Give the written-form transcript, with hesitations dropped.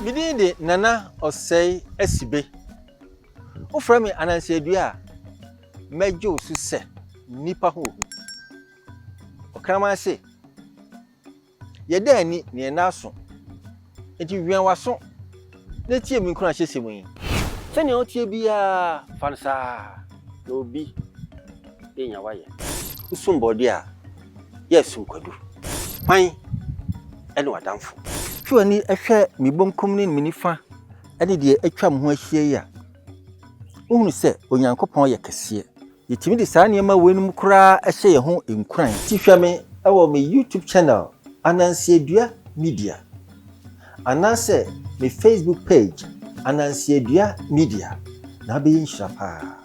Me din de Nana Ɔsɛe Asibe. Wofrɛ me Ananse Adua a, mɛgye wo so sɛ nnipa ho ohu. Ɔkraman se, Yɛda ani na yɛn nan aso. Enti wɛn w'aso na tie me nkuranhyɛsɛm yi. Sɛnea woteɛ biara, fa no saa ara, na obi renya w'ayɛ. Wosum borɔdeɛ a, yɛ sum kwadu. Hwan ne w'adamfo? Twe w'ani hwɛ me bonkum ne me nifa ne deɛ atwa me ho ahyia yi a, wohunu sɛ Onyankopɔn yɛ kɛseɛ. Yɛtumi de saa nneɛma weinom koraa hyɛ yɛn ho nkuran. Ti hwɛ me wɔ me YouTube channel Anansiadua Media anaasɛ me Facebook page Anansiadua Media na abɛyɛ nhyira paa.